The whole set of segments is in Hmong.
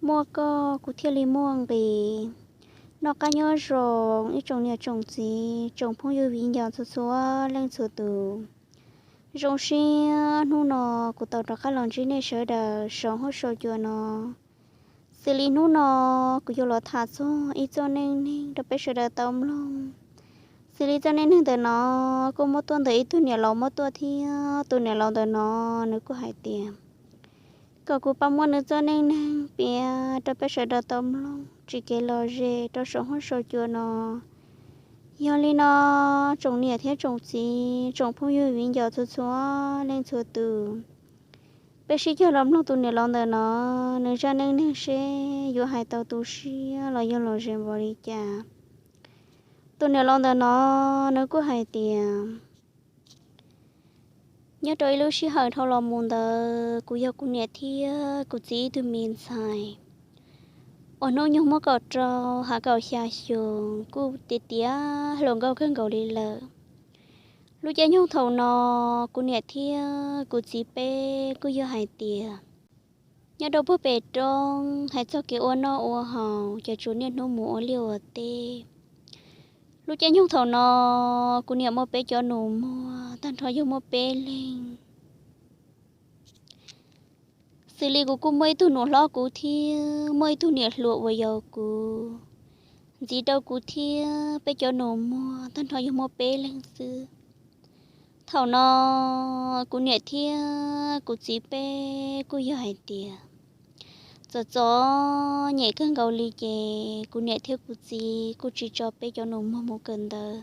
Muaj koj kuv thiaj li muaj nqis. Noj qab nyob zoo ib tsoom niam tsoom txiv, tsoom phooj ywg viv ncaus txhua txhua leej txhua tus. Zoo siab hnub no kuv tau rov qab los ntsib nej sawv daws saum huab saum cua no. Xws li hnub no kuv yuav los tham txog ib txoj neej neeg rau peb sawv daws tau mloog. Xws li txoj neej neeg ntawm no kuj muab tuaj ntawm ib tug niam laus muab tuaj thiab. Tus niam laus ntawm no nws kuj hais tias kom kuv pab muab nws txoj neej neeg piav rau peb sawv daws tau mloog tsis kev lom zem rau saum huab saum cua no. Yog li no, tsoom niam thiab tsoom txiv, tsoom phooj ywg viv ncaus txhua txhua leej txhua tus, peb sib cog los mloog tus niam laus ntawm no nws zaj neej neeg seb yuav hais tau tu siab los yog lom zem npaum li cas. Tus niam laus ntawm no nws kuj hais tias, nyob rau ib lub sij hawm dhau los mus ntawd kuv yog kuv niam thiab kuv txiv ib tug me ntxhais uas hnub nyoog muaj kaum rau hab kaum xya xyoo, kuj tiav tiav hluas nkauj kawg nkaus li lawm. Lub caij nyoog thaum no kuv niam thiab kuv txiv peb kuj yog hais tias nyob rau puag pem roob, hais txog kev ua noj ua haus ces tsuas niaj hnub mus ua liaj ua teb. Lub caij nyoog thaum no kuv niam muaj peb cov nus muag, tag nrho yog muaj peb leeg. Xws li kuv kuj muaj ib tug nus hlob kuv thiab muaj ib tug niam hluas uas yau kuv. Ntxiv rau kuv thiab peb cov nus muag tag nrho yog muaj peb leeg xwb. Thaum no kuv niam thiab kuv txiv peb kuj yog hais tias txom txom nyem kawg nkaus li ces kuv niam thiab kuv txiv kuj tsis tso peb cov nus muag mus kawm ntawv,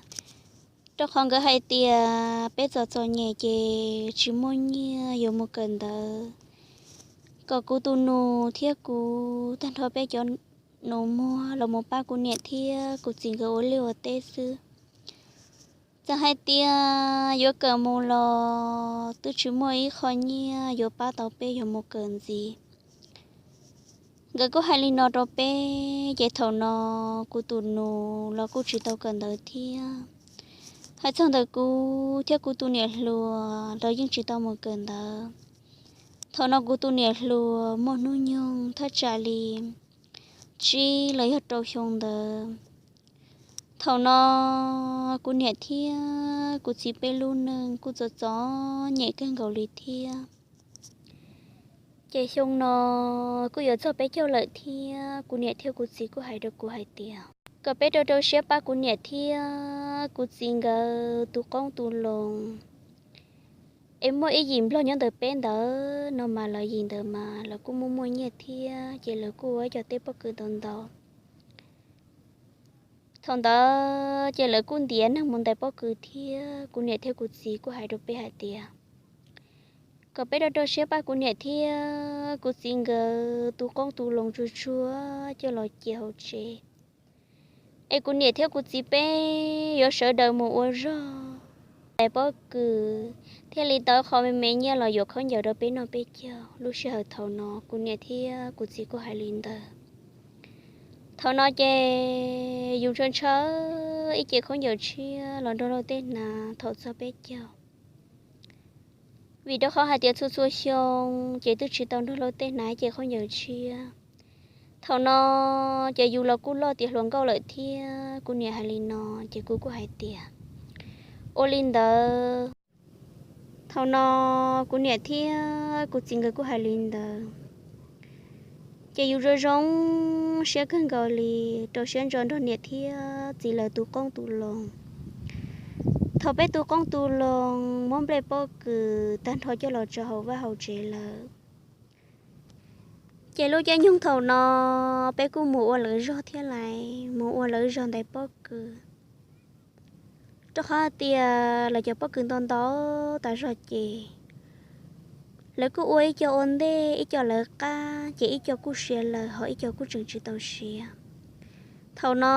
rau qhov nkawd hais tias peb txom txom nyem ces tsis muaj nyiaj yuav mus kawm ntawv, kom kuv tus nus thiab kuv tag nrho peb cov nus muag los mus pab kuv niam thiab kuv txiv nkawd ua liaj ua teb xwb. Txawm hais tias yuav kawm mus los twb tsis muaj ib qho nyiaj yuav pab tau peb yuav mus kawm ntxiv. Nkawd kuj hais li no rau peb ces thaum no kuv tus nus los kuj tsis tau kawm ntawv thiab. Hais txog ntawm kuv thiab kuv tus niam hluas los yeej tsis tau mus kawm ntawv. Thaum no kuv tus niam hluas muaj hnub nyoog thaj tsam li tsib los yog rau xyoo ntawd. Thaum no kuv niam thiab kuv txiv peb lub neej kuj txom txom nyem kawg nkaus li thiab. Ces xyoo no kuj yuav txog peb caug lawm thiab, kuv niam thiab kuv txiv kuj hais rau kuv hais tias kom peb rau rau siab pab kuv niam thiab kuv txiv nkawd tu qoob tu loo, es muaj ib yim nplog nyob ntawm peb ntawd no mas lawv yim ntawd mas lawv kuj muaj muaj nyiaj thiab ces lawv kuj ua ib co teb pob kws ntau ntau. Thaum ntawd ces lawv kuj ntiav neeg mus ntais pob kws thiab, kuv niam thiab kuv txiv kuj hais rau peb hais tias kom peb rau rau siab pab kuv niam thiab kuv txiv nkawd tu qoob tu loo tsuag tsuag coj los cia hauv tsev. Es kuv niam thiab kuv txiv peb yuav sawv daws mus ua zog ntais pob kws thiaj li tau qho me me nyiaj los yuav khaub ncaws rau peb noj peb caug. Lub sij hawm thaum no kuv niam thiab kuv txiv kuj hais li ntawd. Thaum no ces yus ntshaw ntshaw ib ce khaub ncaws tshiab los nrog luag tej hnav thaum txog peb caug. Vim rau qhov hais tias txhua txhua xyoo ces twb tsis tau nrog luag tej hnav ib ce khaub ncaws tshiab. Thaum no ces yus los kuj loj tiav hluas nkauj lawm thiab, kuv niam hais li no ces kuv kuj hais tias ua li ntawd. Thaum no kuv niam thiab kuv txiv nkawd kuj hais li ntawd, ces yus zoo zoo siab kawg nkaus li, rau siab ntso nrog niam thiab txiv lawv tu qoob tu loo. Thaum peb tu qoob tu loo muab nplej pob kws tag nrho coj los tso hauv vaj hauv tsev lawm, ces lub caij nyoog thaum no peb kuj mus ua lawv zog thiab lais, mus ua lawv zog ntais pob kws. Rau qhov hais tias lawv cov pob kws ntau ntau tas zog ces lawv kuj ua ib co ua ntej, ib co lawv qab, ces ib co kuj siav lawm ho ib co kuj tseem tsis tau siav. Thaum no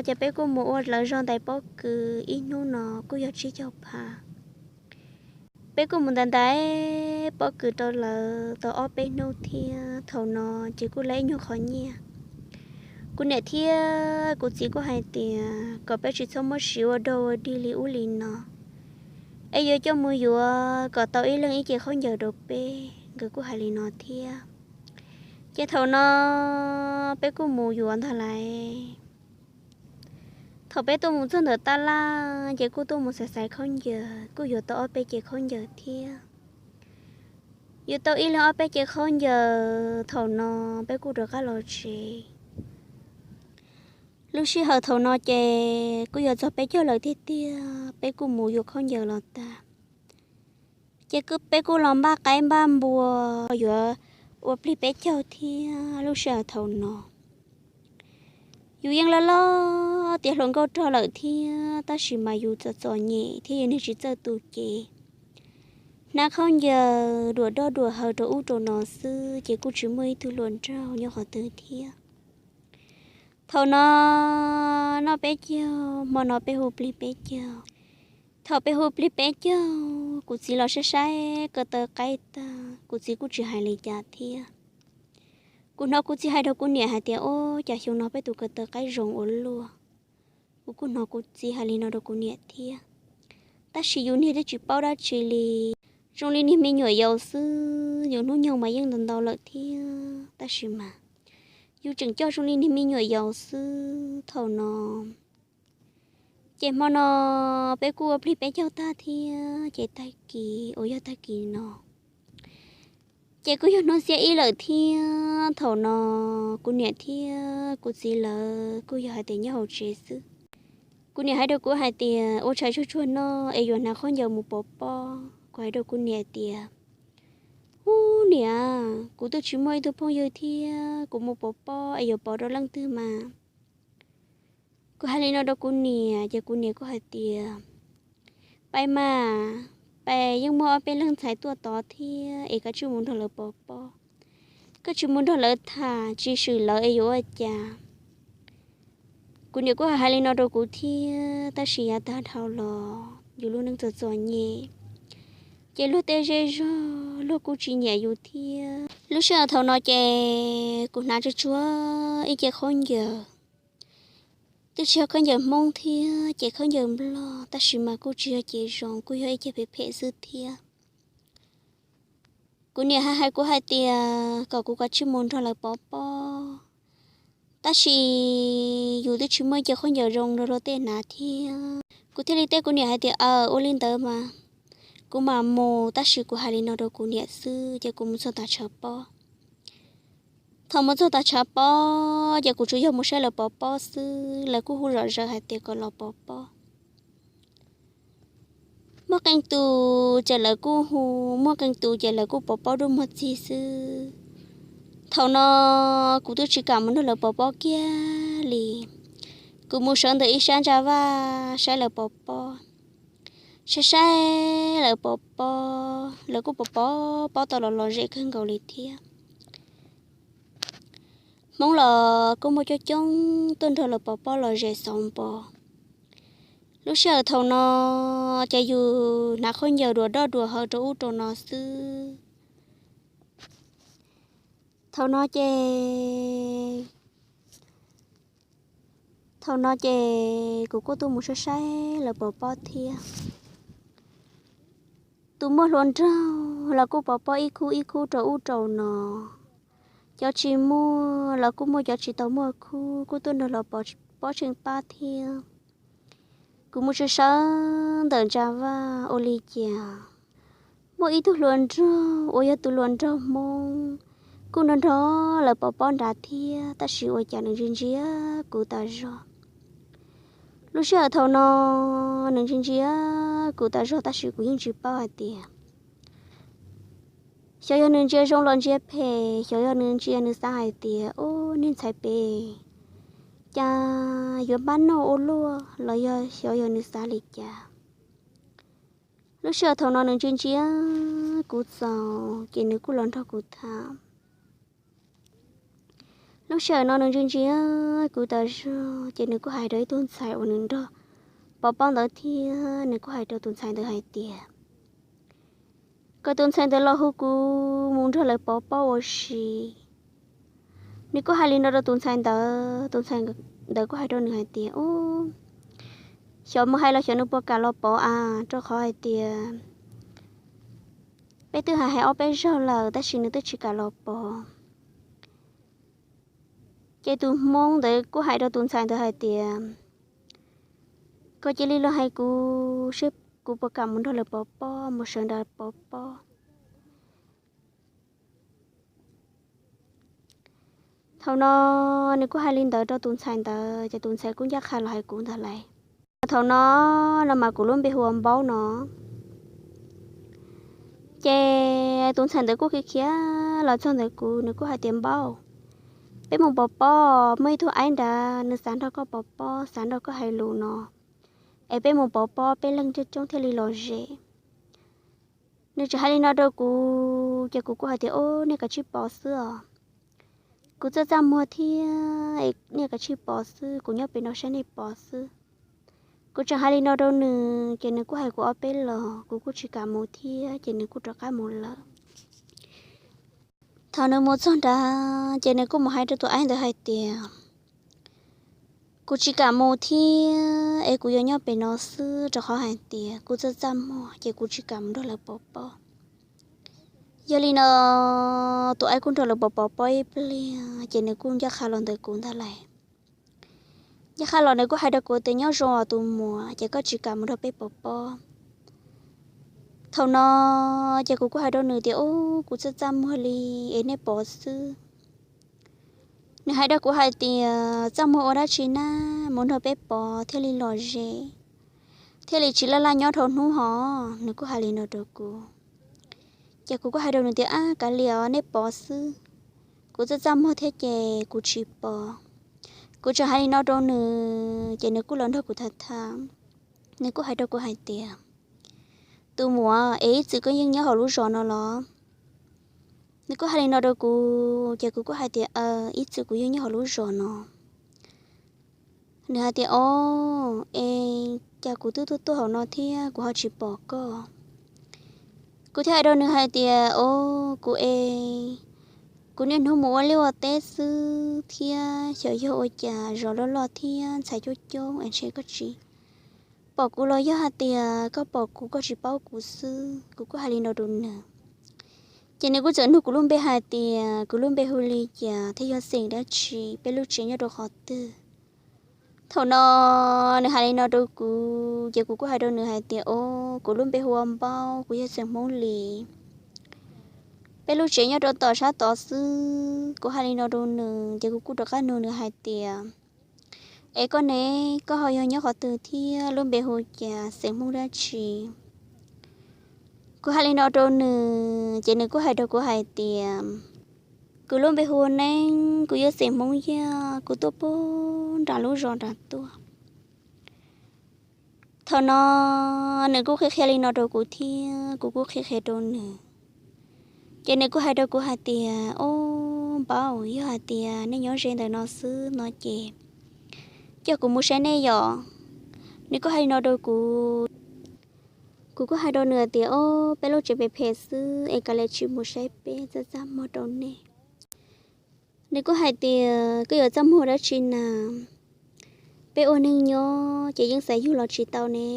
ces peb kuj mus ua lawv zog ntais pob kws ib hnub no kuj yog tsib caug phav. Peb kuj mus ntais ntais pob kws rau lawv tau ob peb hnub thiab, thaum no ces kuj laib ib nyuag qhov nyiaj. Kuv niam thiab kuv txiv kuj hais tias kom peb tsis txhob muab siv ua dog ua dig li ub li no, es yuav coj mus yuav kom tau ib leeg ib ce khaub ncaws rau peb, nkawd kuj hais li no thiab. Ces thaum no peb kuj mus yuav ntag lauj. Thaum peb tuaj mus txog ntawm tab laj ces kuj tuaj mus xaiv xaiv khaub ncaws, kuj yuav tau ob peb cev khaub ncaws thiab. Yuav tau ib leeg ob peb cev khaub ncaws, thaum no peb kuj rov qab los tsev. Lub sij hawm thaum no ces kuj yuav txog peb caug lawm tiag tiag, peb kuj mus yuav khaub ncaws los tag. Ces peb kuj los npaj qaib npaj npua yuav ua plig peb caug thiab. Lub sij hawm thaum no yus yeej loj loj tiav hluas nkauj rog lawm thiab, tab sis mas yus txom txom nyem thiab yus niag tsis txawj tu cev. Hnav khaub ncaws duam doj duam haw rau ub rau no xwb ces kuj tsis muaj ib tug hluas nraug nyob qhov twg thiab. Thaum no noj peb caug, hmo no peb hu plig peb caug. Thaum peb hu plig peb caug, kuv txiv los saib saib ko taw qaib tag, kuv txiv kuj tsis hais li cas thiab. Kuv hnov kuv txiv hais rau kuv niam hais tias, Ub, cas xyoo no peb tus ko taw qaib zoo ua luaj. Kuv kuj hnov kuv txiv hais li no rau kuv niam thiab. Tab sis yus niag twb tsis paub dab tsi li, zoo li niag me nyuam yaus xwb, yus hnub nyoog mas yeej ntau ntau lawm thiab, tab sis mas yus tseem coj zoo li niag me nyuam yaus xwb thaum no. Ces hmo no peb kuj ua plig peb caug tag thiab, ces tag kis uas yog tag kis no ces kuj yog hnub xiab ib lawm thiab. Thaum no kuv niam thiab kuv txiv lawv kuj yog hais tias nyob hauv tsev xwb. Kuv niam hais rau kuv hais tias, Ua tshais tsuag tsuag noj es yuav hnav khaub ncaws mus pov pob. Kuv hais rau kuv niam tias, Ub niam, kuv twb tsis muaj ib tug phooj ywg thiab, kuv mus pov pob es yuav pov rau leej twg mas? Kuv hais li no rau kuv niam ces kuv niam kuj hais tias, Pais mas, pais, yeej muaj ob peb leeg ntxhais tuaj tod thiab es koj tsis mus nrog lawv pov pob. Koj tsis mus nrog lawv tham tsis swm lawv es yuav ua cas? Kuv niam kuj hais li no rau kuv thiab, tab sis yav tag dhau los yus lub neej txom txom nyem, ces luag tej zej zog luag kuj tsis nyiam yus thiab. Lub sij hawm thaum no ces kuv hnav tsuag tsuag ib ce khaub ncaws, twb tsis yog khaub ncaws Hmoob thiab, ces khaub ncaws Nplog, tab sis mas kuj tsis yog ces zoo, kuj yog ib ce phem phem xwb thiab. Kuv niam hais hais kuv hais tias kom kuv kav tsij mus nrog lawv pov pob, tab sis yus twb tsis muaj ib ce khaub ncaws zoo rau luag tej hnav thiab. Kuv thiaj li teb kuv niam hais tias, Aw, ua li ntawd mas kuv mam mus. Tab sis kuv hais li no rau kuv niam xwb ces kuv mus txog tag tshav pob. Thaum mus txog tag tshav pob ces kuv tsuas yog mus saib lawv pov pob xwb, lawv kuj hu zom zaws hais tias kom los pov pob. Muaj qee tus ces lawv kuj hu, muaj qee tus ces lawv kuj pov pob dub muag txig xwb. Thaum no kuv twb tsis kam mus nrog lawv pov pob kiag li. Kuv mus sawv ntawm ib sab ntsa vaj saib lawv pov pob. Saib saib lawv pov pob, lawv kuj pov pob pob tau los lom zem kawg nkaus li thiab. Hmoob los kuj muaj coob coob tuaj nrog lawv pov pob lom zem xauv npo. Lub sij hawm thaum no ces yus hnav khaub ncaws duas doj duas haw rau ub rau no xwb. Thaum no ces, thaum no ces kuv kuj tuaj mus saib saib lawv pov pob thiab. Tus muaj hluas nraug los kuj pov pob ib khub ib khub rau ub rau no. Cov tsis muaj los kuj muaj, cov tsis tau muaj khub kuj tuaj nrog lawv pov pob tsheej pab thiab. Kuv mus sawv sawv ntawm ntsa vaj ua li cas muaj ib tug hluas nraug uas yog tus hluas nraug Hmoob kuj nrog nrog lawv pov pob nrad thiab, tab sis ua cas nws ntsia ntsia kuv tas zog. Lub sij hawm thaum no nws ntsia ntsia kuv tas zog, tab sis kuv yeej tsis paub hais tias xyov yog nws ntsia zoo los ntsia phem, xyov yog nws ntsia nws xav hais tias, Ub, niag ntxhais pem, cas yuav npab noj ua luaj, los yog xyov yog nws xav li cas. Lub sij hawm thaum no nws ntsia ntsia kuv txaus ces nws kuj los nrog kuv tham. Lub sij hawm no nws ntsia ntsia kuv tas zog ces nws kuj hais rau ib tug ntxhais uas nws nrog pov pob ntawd thiab, nws kuj hais rau tus ntxhais ntawd hais tias, kom tus ntxhais ntawd los hu kuv mus nrog lawv pov pob ua si. Nws kuj hais li no rau tus ntxhais ntawd, tus ntxhais ntawd kuj hais rau nws hais tias, Ub, xyov mus hais los xyov nws puas kam los pov a, rau qhov hais tias peb twb hais hais ob peb zaug lawm tab sis nws twb tsis kam los pov. Ces tus hmoob ntawd kuj hais rau tus ntxhais ntawd hais tias, koj cia li los hais kuv seb kuv puas kam mus nrog lawv pov pob, mus sawv nraud pov pob. Thaum no nws kuj hais li ntawd rau tus ntxhais ntawd ces tus ntxhais kuj ncaj qha los hais kuv ntag lauj. Thaum no, no mas kuv lub npe hu ua Npaub no. Ces tus ntxhais ntawd kuj khiav khiav los txog ntawm kuv, nws kuj hais tias, Npaub, peb mus pov pob, muaj ib tug aib nrad nws xav nrog koj pov pob, xav nrog koj hais lus no, es peb mus pov pob peb leeg coob coob thiaj li lom zem. Nws tseem hais li no rau kuv ces kuv kuj hais tias, Ob, nej kav tsij pov xwb os. Kuv txaj txaj muag thiab, nej kav tsij pov xwb, kuv nyob pem no saib nej pov xwb. Kuv tseem hais li no rau nws ces nws kuj hais kuv ob peb los, kuv kuj tsis kam mus thiab ces nws kuj rov qab mus lawm. Thaum nws mus txog nrad ces nws kuj mus hais rau tus aib ntawd hais tias, Kuv tsis kam mus thiab es kuv yuav nyob pem no xwb, rau qhov hais tias kuv txaj txaj muag ces kuv tsis kam mus nrog lawv pov pob. Yog li no tus aib kuj nrog lawv pov pov pob ib pliag ces nws kuj ncaj qha los ntawm kuv ntag lauj. Ncaj qha los nws kuj hais rau kuv tias, Nyob zoo os tus muam, ces koj tsis kam mus nrog peb pov pob. Thaum no ces kuv kuj hais rau nws tias, Ub, kuv txaj txaj muag li es nej pov xwb. Nws hais rau kuv hais tias, Txaj muag ua dab tsi na, mus nrog peb pov thiaj li lom zem, thiaj li tsis laj laj nyob dhau hnub hos. Nws kuj hais li no rau kuv. Ces kuv kuj hais rau nws tias, Ab, kav liam, nej pov xwb, kuv txaj txaj muag thiab ces kuv tsis pov. Kuv tseem hais li no rau nws ces nws kuj los nrog kuv tham tham. Nws kuj hais rau kuv hais tias, Tus muam, es ib txwm koj yeej nyob hauv lub zos no los? Nws kuj hais li no rau kuv ces kuv kuj hais tias, Ib txwm kuv yeej nyob hauv lub zos no. Nws hais tias, Ob, es cas kuv twb tuaj tuaj hauv no thiab kuv ho tsis pom koj? Kuv thiaj hais rau nws hais tias, Ob, kuv es kuv niaj hnub mus ua liaj ua teb xwb thiab xyov yog ua cas zos loj loj thiab ntxhais coob coob es ntshe koj tsis pom kuv los yog hais tias koj pom kuv koj tsis paub kuv xwb. Kuv kuj hais li no rau nws. Ces nws kuj txawm nug kuv lub npe hais tias kuv lub npe hu li cas thiab yog xeem dab tsi, peb lub tsev nyob rau qhov twg. Thaum no nws hais li no rau kuv ces kuv kuj hais rau nws hais tias, Ob, kuv lub npe hu ua Npaub, kuv yog xeem Hmoob Lis, peb lub tsev nyob rau tom sab tod xwb. Kuv hais li no rau nws ces kuv kuj rov qab nug nws hais tias, Es koj ne, koj ho yog nyob qhov twg thiab lub npe hu cas, xeem Hmoob dab tsi? Kuv hais li no rau nws ces nws kuj hais rau kuv hais tias, Kuv lub npe hu ua Neeb, kuv yog xeem Hmoob Yaj, kuv tuaj puag nram lub zos nram tuaj. Thaum no nws kuj qhia qhia li no rau kuv thiab kuv kuj qhia qhia rau nws. Ces nws kuj hais rau kuv hais tias, Ob, Npaub, yog hais tias nej nyob ze ntawm no xwb no ces coj kuv mus saib nej yom. Nws kuj hais li no rau kuv. Kuv kuj hais rau nws hais tias, Ob, peb lub tsev phem phem xwb es kav liam tsis mus saib peb, txaj txaj muag rau nej. Nws kuj hais tias, Koj yuav txaj muag dab tsi na? Peb ua neeg nyob ces yeej xav yug los tsis tau ne.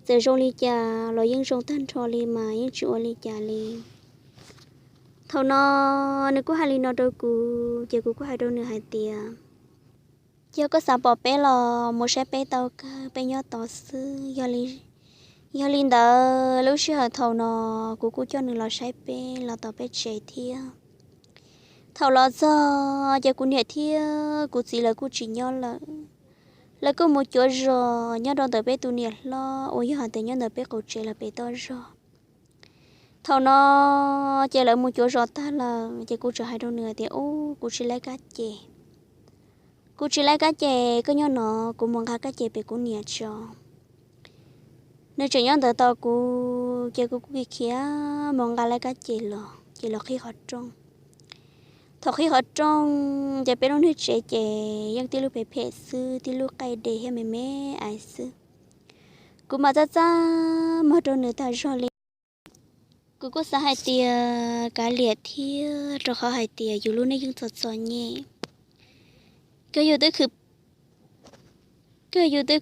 Txawm zoo li cas los yeej zoo tag nrho li mas yeej tsis ua li cas li. Thaum no nws kuj hais li no rau kuv ces kuv kuj hais rau nws hais tias, Yog koj xav pom peb los mus saib peb tau kawg, peb nyob tod xwb. Yog li ntawd lub sij hawm thaum no kuv kuj coj nws los saib peb los tom peb tsev thiab. Thaum los txog ces kuv niam thiab kuv txiv lawv kuj tsis nyob lawm. Lawv kuj mus cuav zos nyob rau ntawm peb tus niam hlob uas yog hais tias nyob ntawm peb qaum tsev lawm pem toj zog. Thaum no ces lawv mus cuav zos tag lawm ces kuv tseem hais rau nws tias, Ub, kuv tsis laib kab ces. Kuv tsis laib kab ces, koj nyob no, kuv mus nqa kab ces pem kuv niam tso. Nws tseem nyob ntawd tos kuv ces kuv kuj khiav mus nqa laib kab ces los ces los qhib qhov rooj. Thaum qhib qhov rooj ces peb lub niag tsev ces yeej tib lub phem phem xwb, tib lub qaij de thiab me me aiv xwb. Kuv mas txaj txaj muag rau nws tag zog li. Kuv kuj xav hais tias kav liam thiab, rau qhov hais tias yus lub neej yeej txom txom nyem. Kawg yus twb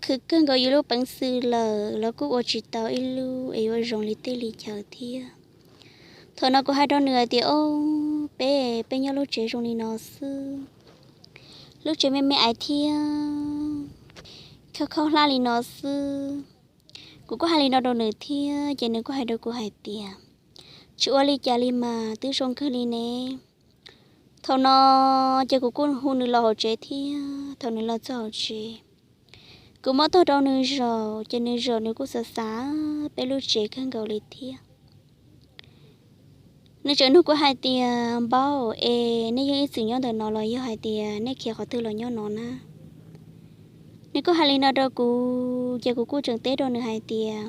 khwv kawg nkaus yus lub peev xwm lawm los kuj ua tsis tau ib lub es yuav zoo li tej li chaw thiab. Thaum no kuv hais rau nws hais tias, Ob, peb, peb nyob lub tsev zoo li no xwb. lub tsev me me ais thiab khaub khaub hlab li no xwb. Kuv kuj hais li no rau nws thiab ces nws kuj hais rau kuv hais tias, tsis ua li cas li mas, twb zoo kawg li ne. Thaum no ces kuv kuj hu nws los hauv tsev thiab. Thaum nws los txog hauv tsev, kuv muab tog rau nws zaum ces nws zaum nws kuj xav xav peb lub tsev kawg nkaus li thiab. Nws tseem nug kuv hais tias, Npaub, es nej yeej ib txwm nyob ntawm no los yog hais tias nej khiav qhov twg los nyob no na? Nws kuj hais li no rau kuv ces kuv kuj tseem teb rau nws hais tias,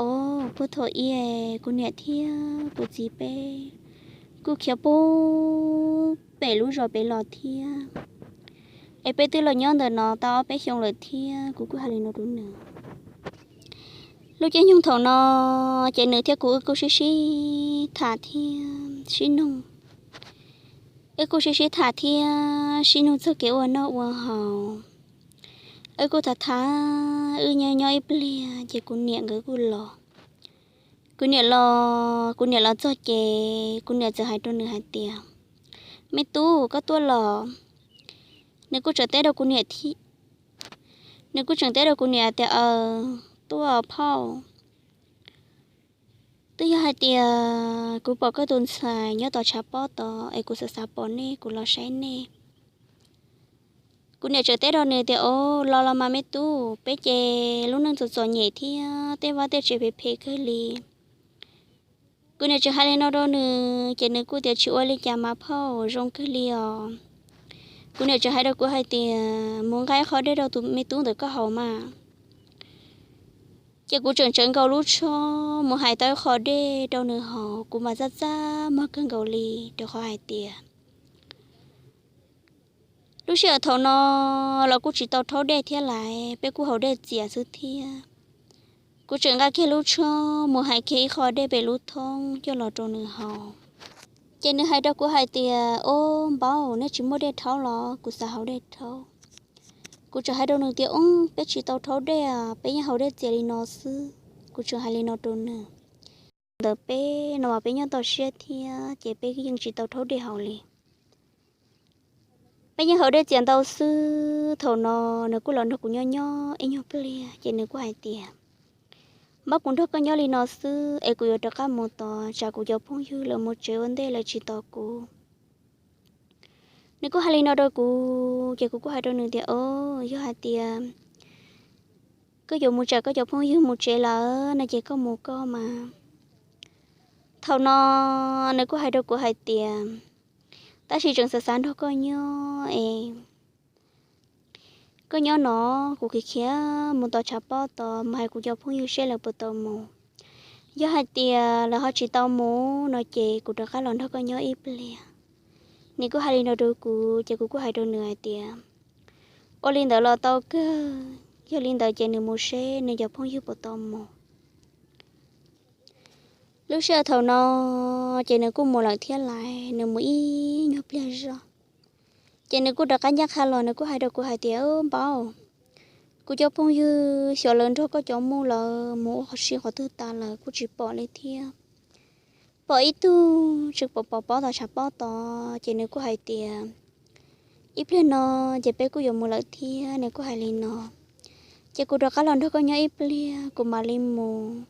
Os, puag thaum ub kuv niam thiab kuv txiv peb kuj khiav puag pem lub zos pem los thiab, es peb twb los nyob ntawm no tau ob peb xyoo lawm thiab. Kuv kuj hais li no rau nws. Lub caij nyoog thaum no ces nws thiab kuv wb kuj sib sib tham thiab sib nug. Wb kuj sib sib tham thiab sib nug txog kev ua noj ua haus. Wb kuj tham tham, wb nyob nyob ib pliag ces kuv niam nkawd kuj los. Kuv niam los, kuv niam los txog ces kuv niam txawm hais rau nws hais tias, Me tub, koj tuaj los? Nws kuj tseem teb rau kuv niam thiab, nws kuj tseem teb rau kuv niam tias, Aws, tuaj phauj. Twb yog hais tias kuv pom koj tus ntxhais nyob tom tshav pob tod es kuv xav xav pom nej, kuv los saib nej. Kuv niam tseem teb rau nws tias, Os, los los mas me tub, peb ces lub neej txom txom nyem thiab tej vaj tej tsev phem phem kawg li. Kuv niam tseem hais li no rau nws ces nws kuj tias, Tsis ua li cas mas phauj, zoo kawg li os. Kuv niam tseem hais rau kuv hais tias, Mus nqa ib qho dej rau tus me tub ntawm koj haus mas. Ces kuv tseem tsawv nkaus lub tsho mus hais tau ib qho dej rau nws haus, kuv mas txaj txaj muag kawg nkaus li, rau qhov hais tias lub sij hawm thaum no los kuj tsis tau rhaub dej thiab lais, peb kuj haus dej txias xwb thiab. Kuv tseem nqa kiag lub tsho mus hais kiag ib qho dej pem lub thoob coj los rau nws haus. Ces nws hais rau kuv hais tias, Ob, Npaub, nej tsis muaj dej rhaub los? Kuv xav haus dej rhaub. Kuv tseem hais rau nws tias, Ob, peb tsis tau rhaub dej, peb yeej haus dej txias li no xwb. Kuv tseem hais li no rau nws. Ntawm peb no mas peb nyob toj siab thiab ces peb yeej tsis tau rhaub dej haus li. Peb yeej haus dej txias ntau xwb. Thaum no nws kuj los nrog kuv nyob nyob ib nyuag pliag ces nws kuj hais tias, Npaub, kuv nrog koj nyob li no xwb es kuv yuav rov qab mus tod, tsam kuv cov phooj ywg lawv mus tsev ua ntej lawv tsis tos kuv. Nws kuj hais li no rau kuv ces kuv kuj hais rau nws tias, Os, yog hais tias koj yuav mus tsam koj cov phooj ywg mus tsev lawm no ces koj mus koj mas. Thaum no nws kuj hais rau kuv hais tias, Tab sis tseem xav xav nrog koj nyob es koj nyob no, kuv khiav khiav mus tom tshav pob tod mus hais kuv cov phooj ywg seb lawv puas tau mus. Yog hais tias lawv ho tsis tau mus no ces kuv rov qab los nrog koj nyob ib pliag. Nws kuj hais li no rau kuv ces kuv kuj hais rau nws hais tias, Ua li ntawd los tau kawg. Yog li ntawd ces nws mus seb nws cov phooj ywg puas tau mus. Lub sij hawm thaum no ces nws kuj mus lawm thiab lais, nws mus ib nyuag pliag zog ces nws kuj rov qab ncaj qha los, nws kuj hais rau kuv hais tias, Npaub, kuv cov phooj ywg xyov lawv nrog koj cov mus lawm mus ua qhov si qhov twg tas lawm kuj tsis pom li thiab. Pom ib tug tseem pom pom pob tom tshav pob tod ces nws kuj hais tias, Ib pliag no ces peb kuj yuav mus lawm thiab. Nws kuj hais li no ces kuv rov qab los nrog koj nyob ib pliag kuv mam li mus.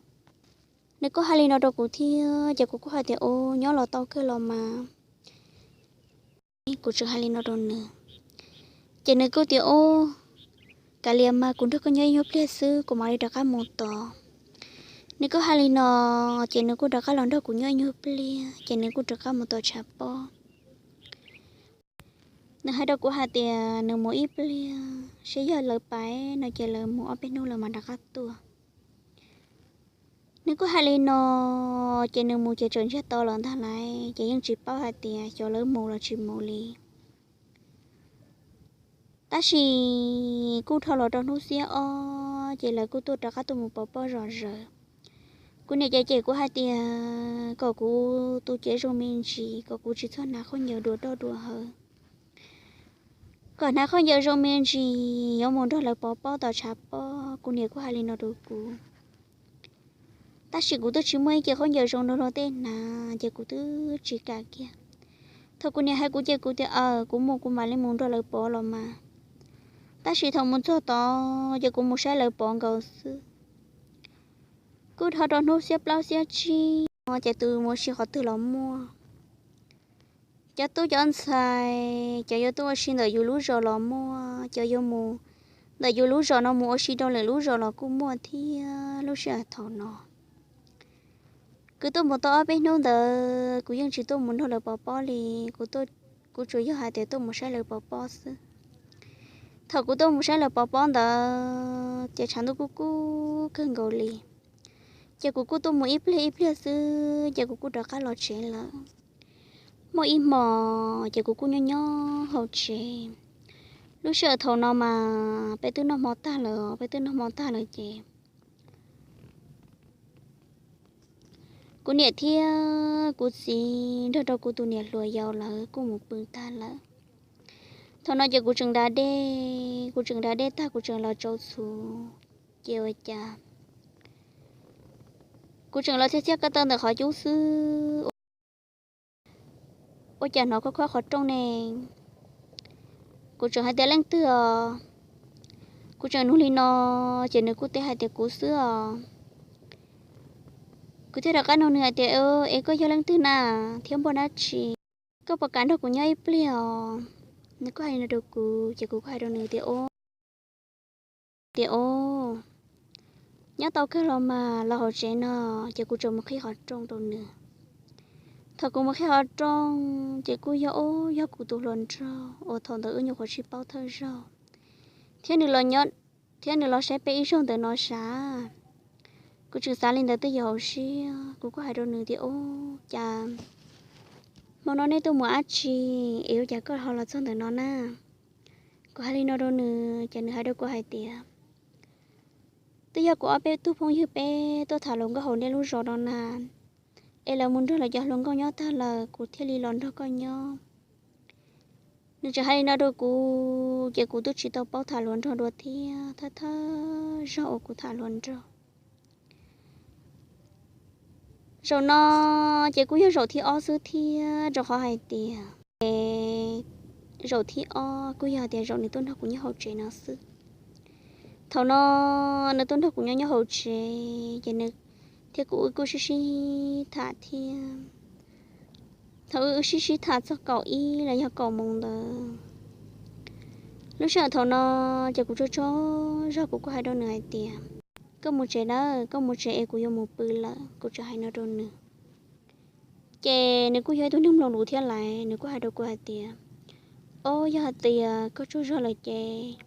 Nws kuj hais li no rau kuv thiab ces kuv kuj hais tias, Ua, nyob los tau kawg los mas. Kuv tseem hais li no rau nws ces nws kuj tias, Ua, kav liam mas kuv nrog koj nyob ib nyuag pliag xwb kuv mam li rov qab mus tod. Nws kuj hais li no ces nws kuj rov qab los nrog kuv nyob ib nyuag pliag ces nws kuj rov qab mus tom tshav pob. Nws hais rau kuv hais tias nws mus ib pliag seb yog lawv pais no ces lawv mus ob peb hnub lawv mam rov qab tuaj. Nws kuj hais li no ces nws mus ces tseem ntsiag to los ntag lais ces yeej tsis paub hais tias xyov lawv mus los tsis mus li. Tab sis kuj dhau los rau hnub xiab ob ces lawv kuj tuaj rov qab tuaj mus pov pob zom zaws. Kuv niam ces cem kuv hais tias kom kuv tu cev zoo me ntsis, kom kuv tsis txhob hnav khaub ncaws dua roj dua hawv, kom hnav khaub ncaws zoo me ntsis yuav mus nrog lawv pov pob tom tshav pob. Kuv niam kuj hais li no rau kuv, tab sis kuv twb tsis muaj ib ce khaub ncaws zoo nrog luag tej hnav ces kuv twb tsis kam kiag. Thaum kuv niam hais kuv ces kuv tias aws, kuv mus kuv mam li mus nrog lawv pov los mas. Tab sis thaum mus txog tod ces kuv mus saib lawv pov nkaus xwb. Kuj dhau rau hnub xiab plaub xiab tsib no ces tus mus ua si qhov twg los muaj. Cov tub cov ntxhais, cov yuav tuaj ua si ntawm yus lub zos los muaj, cov yuav mus ntawm yus lub zos no mus ua si rau lwm lub zos los kuj muaj thiab. Lub sij hawm thaum no kuv tuaj mus tau ob peb hnub ntawd kuv yeej tsis tuaj mus nrog lawv pov pob li. Kuv tsuas yog hais tias tuaj mus saib lawv pov pob xwb. Thaum kuv tuaj mus saib lawv pov pob ntawd ces tshav ntuj kuj kub kawg nkaus li. Ces kuv kuj tuaj mus ib pliag ib pliag xwb ces kuv kuj rov qab los tsev lawm. Muaj ib hmos ces kuv kuj nyob nyob hauv tsev. Lub sij hawm thaum no mas peb twb noj hmo tag lawm, peb twb noj hmo tag lawm ces kuv niam thiab kuv txiv nrog rau kuv tus niam hluas yaus lawv kuj mus pw tag lawm. Thaum no ces kuv tseem da dej, kuv tseem da dej tag kuv tseem los tsau txhuv, ces ua cas kuv tseem los txhiab txhiab ko taw ntawm qhov cub xwb, ua cas hnov khob khob qhov rooj ne. Kuv tseem hais tias leej twg os. Kuv tseem nug li no ces nws kuj teb hais tias kuv xwb os. Kuv thiaj rov qab nug nws hais tias es koj yog leej twg na, thiab npog dab tsi? Koj puas kam nrog kuv nyob ib pliag os? Nws kuj hais li no rau kuv ces kuv kuj hais rau nws tias o, tias o, nyob tau kawg los mas, los hauv tsev no. Ces kuv tseem mus qhib qhov rooj rau nws. Thaum kuv mus qhib qhov rooj ces kuj yog o, yog kuv tus hluas nraug uas thaum ntawd wb nyuam qhuav sib paub thawj zaug, thiab nws los nyob, thiab nws los saib peb ib zaug ntawm no sav. Kuv tseem xav li ntawd twj ywm hauv siab, kuv kuj hais rau nws tias o, cas hmo no nej tuaj mus dab tsi es ua cas koj ho los txog ntawm no na? Kuv hais li no rau nws ces nws hais rau kuv hais tias twb yog kuv ob peb tug phooj ywg peb tuaj tham hluas nkauj hauv nej lub zos no na, es lawv mus nrog lawv cov hluas nkauj nyob tag lawm kuv thiaj li los nrog koj nyob. Nws tseem hais li no rau kuv ces kuv twb tsis tau paub tham hluas nraug dua thiab, thawj thawj zaug uas kuv tham hluas nraug. Zaum no ces kuj yog zaum thib ob xwb thiab, rau qhov hais tias es zaum thib ob kuj yog hais tias zaum nws tuaj nrog kuv nyob hauv tsev no xwb. Thaum no nws tuaj nrog kuv nyob nyob hauv tsev ces nws thiab kuv wb kuj sib sib tham thiab. Thaum wb wb sib sib tham txog kaum ib los yog kaum moos ntawd, lub sij hawm thaum no ces kuv tsaug tsaug zog kuv kuj hais rau nws hais tias koj mus tsev nawb, koj mus tsev es kuv yuav mus pw lawm, kuv tseem hais no rau nws. Ces nws kuj yog ib tug neeg mloog lus thiab lais, nws kuj hais rau kuv hais tias o, yog hais tias koj tsaug zog lawm ces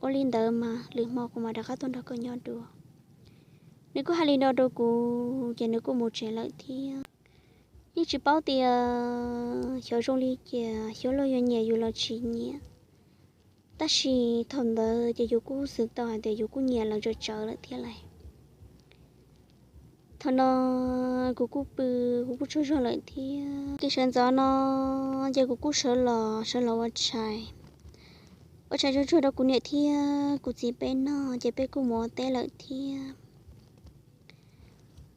ua li ntawd mas lwm hmo kuv mam rov qab tuaj nrog koj nyob dua. Nws kuj hais li no rau kuv ces nws kuj mus tsev lawm thiab. Yeej tsis paub tias xyov zoo li cas, xyov luag yuav nyiam yus los tsis nyiam. Tab sis thaum ntawd ces yus kuj xwm tau hais tias yus kuj nyiam lawv tsawv tsawv lawm thiab lais. Thaum no kuv kuj pw, kuv kuj tsaug zog lawm thiab. Kev sawv ntxov no ces kuv kuj sawv los, sawv los ua tshais, ua tshais tsuag tsuag rau kuv niam thiab kuv txiv peb noj ces peb kuj mus ua teb lawm thiab.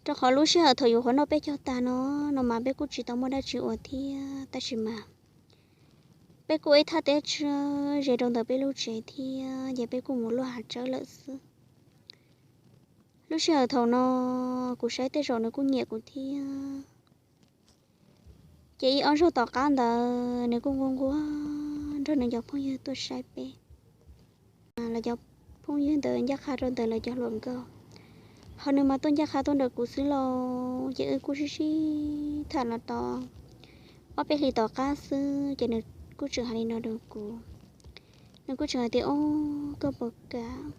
Rau qhov lub sij hawm thaum yus qhuav noj peb caug tag no, no mas peb kuj tsis tau muaj dab tsi ua thiab, tab sis mas peb kuj ib thaj teb tsawg ze rau ntawm peb lub tsev thiab ces peb kuj mus luaj hav tsawb lawm xwb. Lub sij hawm thaum no kuv saib tej zaum nws kuj nyiam kuv thiab. Ces ib ob zaug tom qab ntawd nws kuj nquag nquag nrog nws cov phooj ywg tuaj saib peb. Lawv cov phooj ywg ntawd ncaj qha rau ntawm lawv cov hluas nkauj, ho nws mas tuaj ncaj qha tuaj nrog kuv xwb lauj. Ces wb kuj sib sib tham los tau ob peb hlis tom qab xwb ces nws kuj tseem hais li no rau kuv. Nws kuj tseem hais tias o, koj puas kam?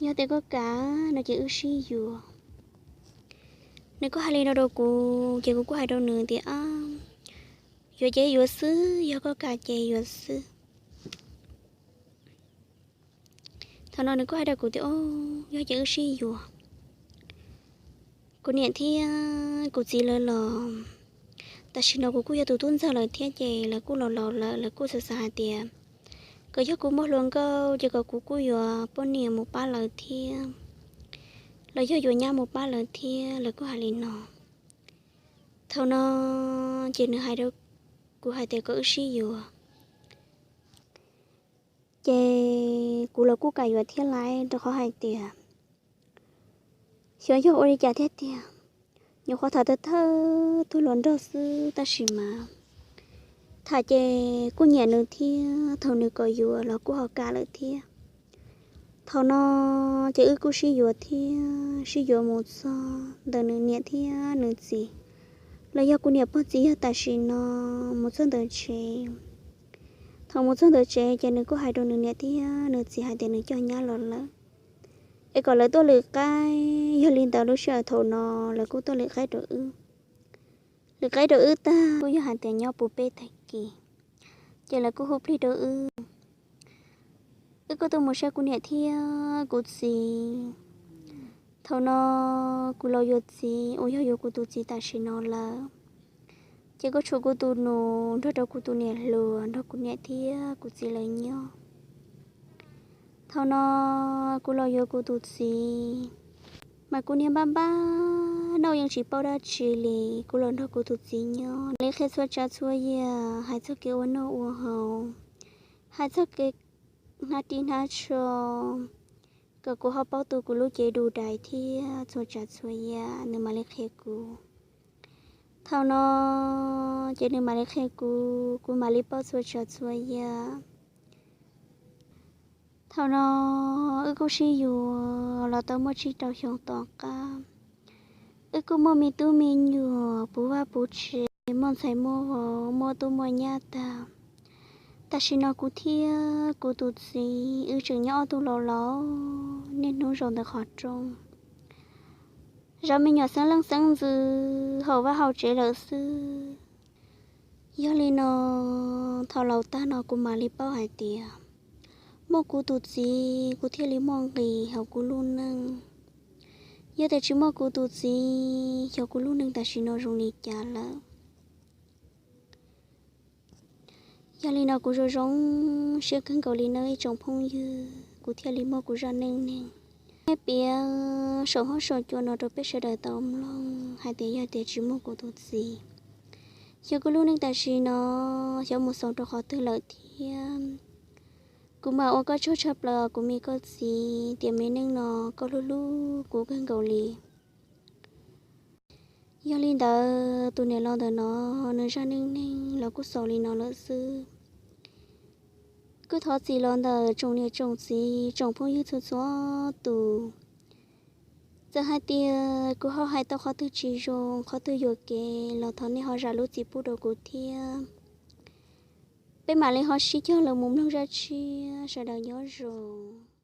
Yog tias koj kam no ces wb sib yuav. Nws kuj hais li no rau kuv ces kuv kuj hais rau nws tias ab, yuav ces yuav xwb, yog koj kam ces yuav xwb. Thaum no nws kuj hais rau kuv tias o, yog ces wb sib yuav. Kuv niam thiab kuv txiv lawv los, tam sim no kuv kuj yog tus tub ntxawg lawm thiab ces lawv kuj laus laus lawm, lawv kuj xav xav hais tias kom yog kuv muaj hluas nkauj ces kom kuv kuj yuav poj niam mus pab lawv thiab, los yog yuav nyab mus pab lawv thiab, lawv kuj hais li no. Thaum no ces nws hais rau kuv hais tias kom wb sib yuav, ces kuv los kuj kam yuav thiab laiv, rau qhov hais tias xyov yog ua li cas thiab tiag. Nyuam qhuav tham thawj thawj tug hluas nraug xwb tab sis mas tham ces kuj nyiam nws thiab, thaum nws kom yuav los kuj ho kam lawm thiab. Thaum no ces wb kuj sib yuav thiab sib yuav mus txog ntawm nws niam thiab nws txiv, los yog kuv niam pog txiv yog tam sim no mus txog ntawm tsev. Thaum mus txog ntawm tsev ces nws kuj hais rau nws niam thiab nws txiv hais tias nws coj nyab los lawm, es kom lawv tuaj lwm qaib. Yog li ntawd lub sij hawm thaum no lawv kuj tuaj lwm qaib rau wb. Lwm qaib rau wb tag kuj yog hais tias nyob puv peb tag kis, ces lawv kuj hu plig rau wb. Wb kuj tuaj mus saib kuv niam thiab kuv txiv. Thaum no kuv los yuav txiv uas yog yuav kuv tus txiv tam sim no lawm, ces kuj tshuav kuv tus nus nrog rau kuv tus niam hluas nrog kuv niam thiab kuv txiv lawv nyob. Thaum no kuv los yuav kuv tus txiv, mas kuv niag npab npab noj yeej tsis paub dab tsi li. Kuv los nrog kuv tus txiv nyob li qhia txhua tsav txhua yam, hais txog kev ua noj ua haus, hais txog kev hnab ris hnab tsho, kom kuv ho paub tu kuv lub cev du dais thiab txhua tsav txhua yam nws mam li qhia kuv. Thaum no ces nws mam li qhia kuv, kuv mam li paub txhua tsav txhua yam. Thaum no wb kuj sib yuav los tau muaj tsib rau xyoo tom qab, wb kuj muaj me tub me nyuam puv vaj puv tsev, muaj ntxhais muaj vauv, muaj tub muaj nyab tag. Tam sim no kuv thiab kuv tus txiv wb tseem nyob ob tug laus laus niaj hnub zaum ntawm qhov rooj, zov me nyuam xeeb leej xeeb ntxwv haus vaj haus tsev lawm xwb. Yog li no, thaum laus tag no kuv mam li paub hais tias muaj kuv tus txiv kuv thiaj li muaj nqis hauv kuv lub neej. Yog tias tsis muaj kuv tus txiv, xyov kuv lub neej tam sim no zoo li cas lawm. Yog li no kuv zoo zoo siab kawg nkaus li nawb ib tsoom phooj ywg, kuv thiaj li muaj kuv zaj neej neeg nej piav saum huab saum cua no rau peb sawv daws tau mloog hais tias yog tias tsis muaj kuv tus txiv, xyov kuv lub neej tam sim no xyov mus xaus rau qhov twg lawm thiab. Kuv mam ua koj tsaug tshaj plaws kuv me koj txiv tias me neej no koj hlub hlub kuv kawg nkaus li. Yog li ntawd tus niam laus ntawm no nws zaj neej neeg los kuj xaus li no lawm xwb. Kuj thov txim los ntawm tsoom niam tsoom txiv tsoom phooj ywg txhua txhua tus. Txawm hais tias kuv ho hais tau qhov twg tsis zoo qhov twg yuam kev los thov nej ho zam lub txim pub rau kuv thiab. Peb mam li ho sib cog los mus mloog zaj tshiab, sawv daws nyob zoo.